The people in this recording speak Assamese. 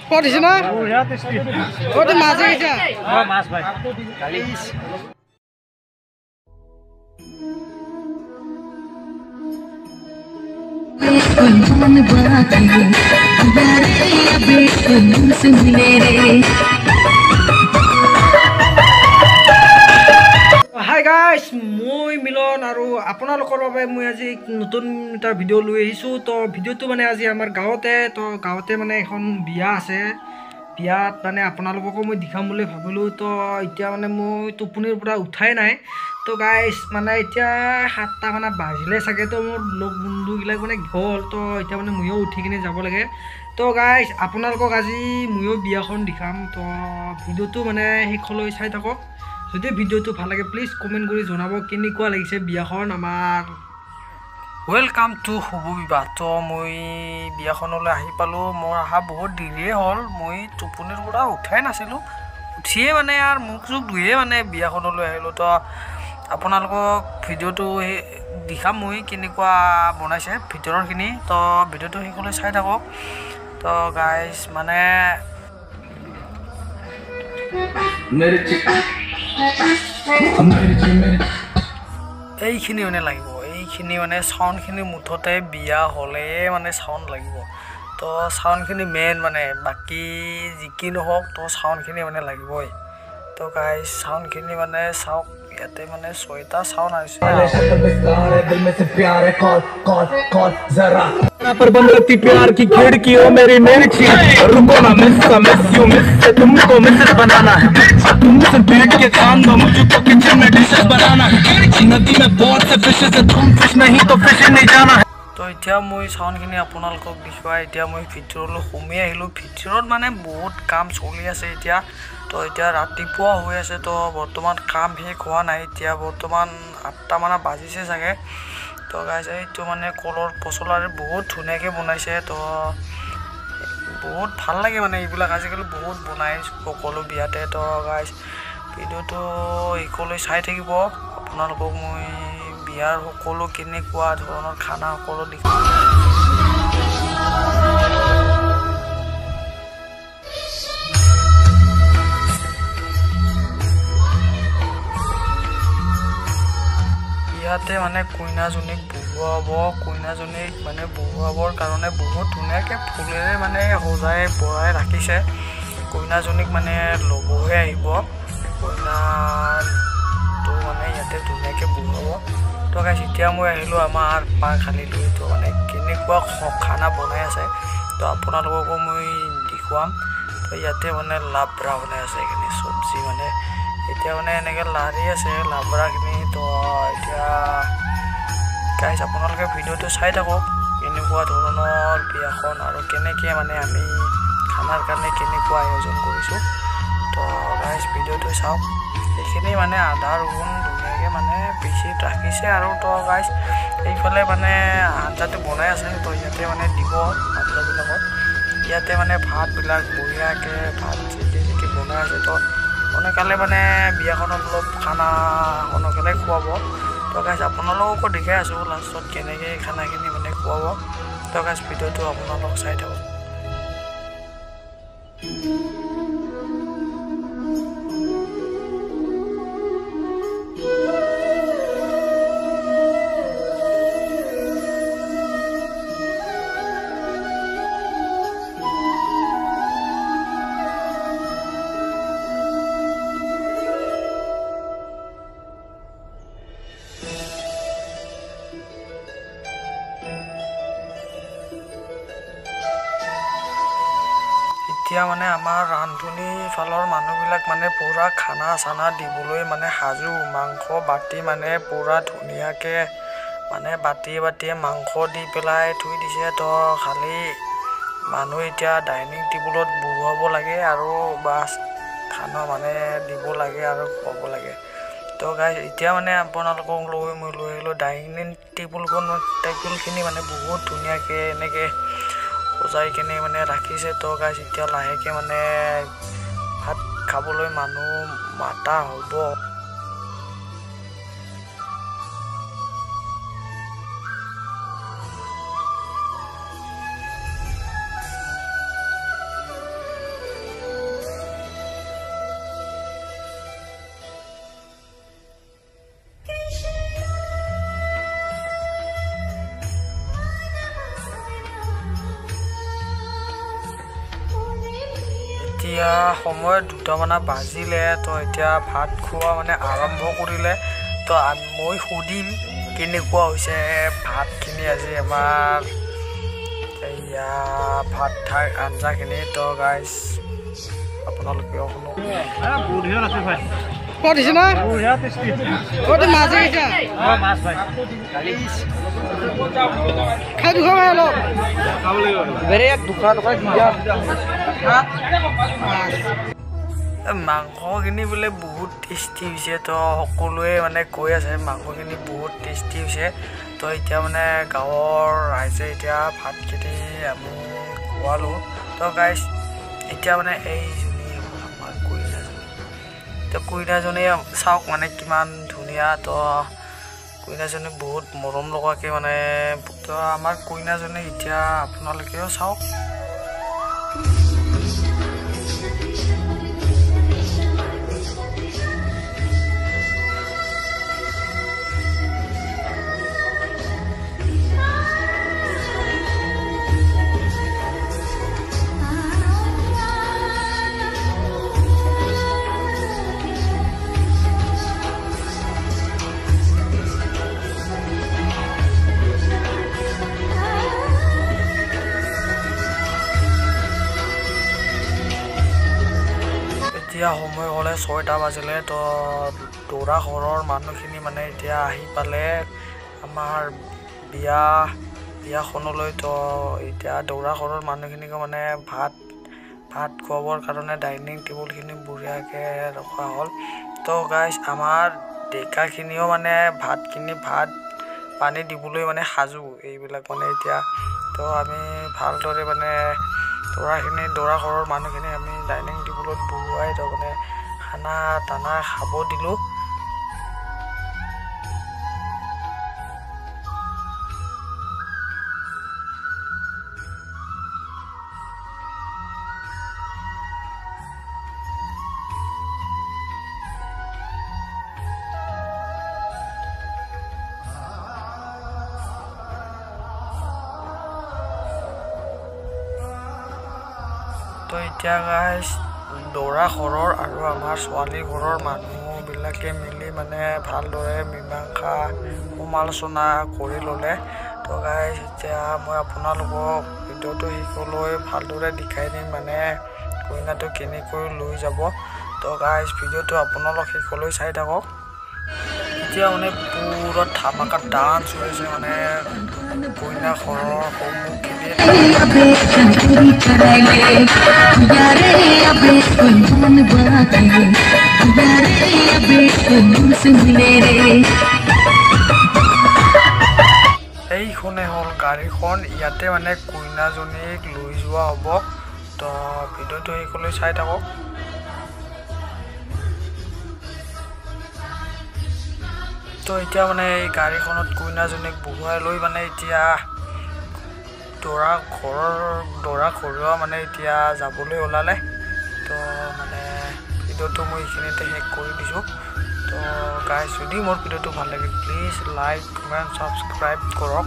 ক'ত দিছে না ক'ত মাছ আহিছে মাছ ভাই। হাই গাইছ, মই মিলন আৰু আপোনালোকৰ বাবে মই আজি নতুন এটা ভিডিঅ' লৈ আহিছোঁ। তো ভিডিঅ'টো মানে আজি আমাৰ গাঁৱতে, তো গাঁৱতে মানে এখন বিয়া আছে। বিয়াত মানে আপোনালোককো মই দেখাম বুলি ভাবিলোঁ। তো এতিয়া মানে মই টোপনিৰ পৰা উঠাই নাই। তো গাইছ মানে এতিয়া 7টা মানে বাজিলে চাগে। তো মোৰ লগ বন্ধুবিলাক মানে গ'ল, তো এতিয়া মানে ময়ো উঠি কিনে যাব লাগে। তো গাইছ আপোনালোকক আজি ময়ো বিয়াখন দেখাম। তো ভিডিঅ'টো মানে শেষলৈ চাই থাকক। যদি ভিডিঅ'টো ভাল লাগে প্লিজ কমেণ্ট কৰি জনাব কেনেকুৱা লাগিছে বিয়াখন আমাৰ। Welcome to শুভ বিবাহ। তো মই বিয়াখনলৈ আহি পালোঁ। মোৰ অহা বহুত দেৰিয়ে হ'ল, মই টোপনিৰ পৰা উঠাই নাছিলোঁ। উঠিয়ে মানে আৰু মুখ চুখ ধুয়ে মানে বিয়াখনলৈ আহিলোঁ। তো আপোনালোকক ভিডিঅ'টো দেখাম মই কেনেকুৱা বনাইছে ভিতৰৰখিনি। তো ভিডিঅ'টো শেষলৈ চাই থাকক। তো গাইজ মানে এইখিনি মানে লাগিব, এইখিনি মানে চাউণ্ডখিনি মুঠতে বিয়া হ'লে মানে চাউণ্ড লাগিব। তো চাউণ্ডখিনি মেইন, মানে বাকী যি কি নহওক তো চাউণ্ডখিনি মানে লাগিবই। তো গাইজ চাউণ্ডখিনি মানে চাওক, ইয়াতে মানে 6টা চাউণ্ড আহিছে। पर बंद रहती प्यार की खिड़की हो मेरी मिर्ची, रुको ना मिस मिस you miss से तुमको मिसेस बनाना है, तुमसे बैठ के खान दो मुझको किचन में डिशेस बनाना है, नदी में बहुत से फिशेस है, तुम फिश नहीं तो फिश नहीं जाना है। তো এতিয়া মই চাউণ্ডখিনি আপোনালোকক দেখুৱাই এতিয়া মই ভিতৰলৈ সোমাই আহিলোঁ। ভিতৰত মানে বহুত কাম চলি আছে এতিয়া। তো এতিয়া ৰাতিপুৱা হৈ আছে, তো বৰ্তমান কাম শেষ হোৱা নাই। এতিয়া বৰ্তমান 8টা মানে বাজিছে চাগে। তো গাইজ এইটো মানে কলৰ পচলাৰে বহুত ধুনীয়াকৈ বনাইছে। তো বহুত ভাল লাগে মানে এইবিলাক আজিকালি বহুত বনাই সকলো বিয়াতে। তো গাইজ ভিডিঅ'টো শেষলৈ চাই থাকিব। আপোনালোকক মই বিয়াৰ সকলো কেনেকুৱা ধৰণৰ খানা সকলো দেখাম। ইয়াতে মানে কইনাজনীক বহুৱাব, কইনাজনীক মানে বহুৱাবৰ কাৰণে বহুত ধুনীয়াকৈ ফুলেৰে মানে সজাই পৰাই ৰাখিছে। কইনাজনীক মানে ল'বহে আহিব, কইনাটো মানে ইয়াতে ধুনীয়াকৈ বহুৱাব। তো গাইজ এতিয়া মই আহিলোঁ আমাৰ পাকশালীলৈ। তো মানে কেনেকুৱা খানা বনাই আছে তো আপোনালোককো মই দেখুৱাম। তো ইয়াতে মানে লাবৰা বনাই আছে, এইখিনি চব্জি মানে এতিয়া মানে এনেকৈ লাৰি আছে লাবৰাখিনি। তো এতিয়া গাইজ আপোনালোকে ভিডিঅ'টো চাই থাকক কেনেকুৱা ধৰণৰ বিয়াখন আৰু কেনেকৈ মানে আমি খানাৰ কাৰণে কেনেকুৱা আয়োজন কৰিছোঁ। তো গাইজ ভিডিঅ'টো চাওক। এইখিনি মানে আদা ৰহুন ধুনীয়াকৈ মানে পিচি ৰাখিছে আৰু। তো গাইজ এইফালে মানে আঞ্জাটো বনাই আছে, তো ইয়াতে মানে দিব আঞ্জাবিলাকত। ইয়াতে মানে ভাতবিলাক বঢ়িয়াকৈ ভাত জিকি জিকি বনাই আছে। তো সোনকালে মানে বিয়াখনত অলপ খানা সোনকালে খুৱাব। তো গাইজ আপোনালোককো দেখাই আছোঁ লাষ্টত কেনেকৈ খানাখিনি মানে খুৱাব। তো গাইজ ভিডিঅ'টো আপোনালোক চাই থাকক। এতিয়া মানে আমাৰ ৰান্ধনী ফালৰ মানুহবিলাক মানে পূৰা খানা চানা দিবলৈ মানে সাজু। মাংস বাতি মানে পূৰা ধুনীয়াকৈ মানে বাতিয়ে বাতিয়ে মাংস দি পেলাই থৈ দিছে। তো খালি মানুহ এতিয়া ডাইনিং টেবুলত বহুৱাব লাগে আৰু বাছ খানা মানে দিব লাগে আৰু খুৱাব লাগে। তো গাইজ এতিয়া মানে আপোনালোকক লৈ মই লৈ আহিলোঁ ডাইনিং টেবুলখন, টেবুলখিনি মানে বহুত ধুনীয়াকৈ এনেকৈ সজাই কিনে মানে ৰাখিছে। তো গাইজ এতিয়া লাহেকৈ মানে ভাত খাবলৈ মানুহ মাতা হ'ব। এতিয়া সময় 2টা বাজিলে। তো এতিয়া ভাত খোৱা মানে আৰম্ভ কৰিলে। তো মই সুধিম কেনেকুৱা হৈছে ভাতখিনি আজি আমাৰ এয়া ভাত ঠাই আঞ্জাখিনি। তো গাইজ আপোনালোকেও শুনক। মাংসখিনি বোলে বহুত টেষ্টি হৈছে। তো সকলোৱে মানে কৈ আছে মাংসখিনি বহুত টেষ্টি হৈছে। তো এতিয়া মানে গাঁৱৰ ৰাইজে এতিয়া ভাতখিনি আমি খোৱালোঁ। তো গাইজ এতিয়া মানে এইজনী আমাৰ কইনাজনী। তো কইনাজনী চাওক মানে কিমান ধুনীয়া। তো কইনাজনী বহুত মৰম লগাকৈ মানে তো আমাৰ কইনাজনী এতিয়া আপোনালোকেও চাওক। এতিয়া সময় হ'লে 6টা বাজিলে। তো দৰা ঘৰৰ মানুহখিনি মানে এতিয়া আহি পালে আমাৰ বিয়াখনলৈ। তো এতিয়া দৰা ঘৰৰ মানুহখিনিকো মানে ভাত খুৱাবৰ কাৰণে ডাইনিং টেবুলখিনি বঢ়িয়াকৈ ৰখা হ'ল। তো গাইজ আমাৰ ডেকাখিনিও মানে ভাত পানী দিবলৈ মানে সাজু এইবিলাক মানে এতিয়া। তো আমি ভালদৰে মানে দৰা ঘৰৰ মানুহখিনি আমি ডাইনিং টেবুলত বহুৱাই তো মানে খানা টানা খাব দিলোঁ। তো এতিয়া গাইজ দৰা ঘৰৰ আৰু আমাৰ ছোৱালী ঘৰৰ মানুহবিলাকে মিলি মানে ভালদৰে মীমাংসা সমালোচনা কৰি ল'লে। তো গাইজ এতিয়া মই আপোনালোকক ভিডিঅ'টো শেষলৈ ভালদৰে দেখাই দিম মানে কইনাটো কেনেকৈ লৈ যাব। তো গাইজ ভিডিঅ'টো আপোনালোক শেষলৈ চাই থাকক। এতিয়া মানে পুৰা ধামাকা ডান্স হৈ আছে মানে কইনা ঘৰৰ সন্মুখেদি। এইখনে হ'ল গাড়ীখন, ইয়াতে মানে কইনাজনীক লৈ যোৱা হ'ব। তো ভিডিঅ'টো শেষলৈ চাই থাকক। তো এতিয়া মানে এই গাড়ীখনত কইনাজনীক বহুৱাই লৈ মানে এতিয়া দৰা ঘৰুৱা মানে এতিয়া যাবলৈ ওলালে। তো মানে ভিডিঅ'টো মই এইখিনিতে শেষ কৰি দিছোঁ। তো গাইজ যদি মোৰ ভিডিঅ'টো ভাল লাগে প্লিজ লাইক কমেণ্ট ছাবস্ক্ৰাইব কৰক।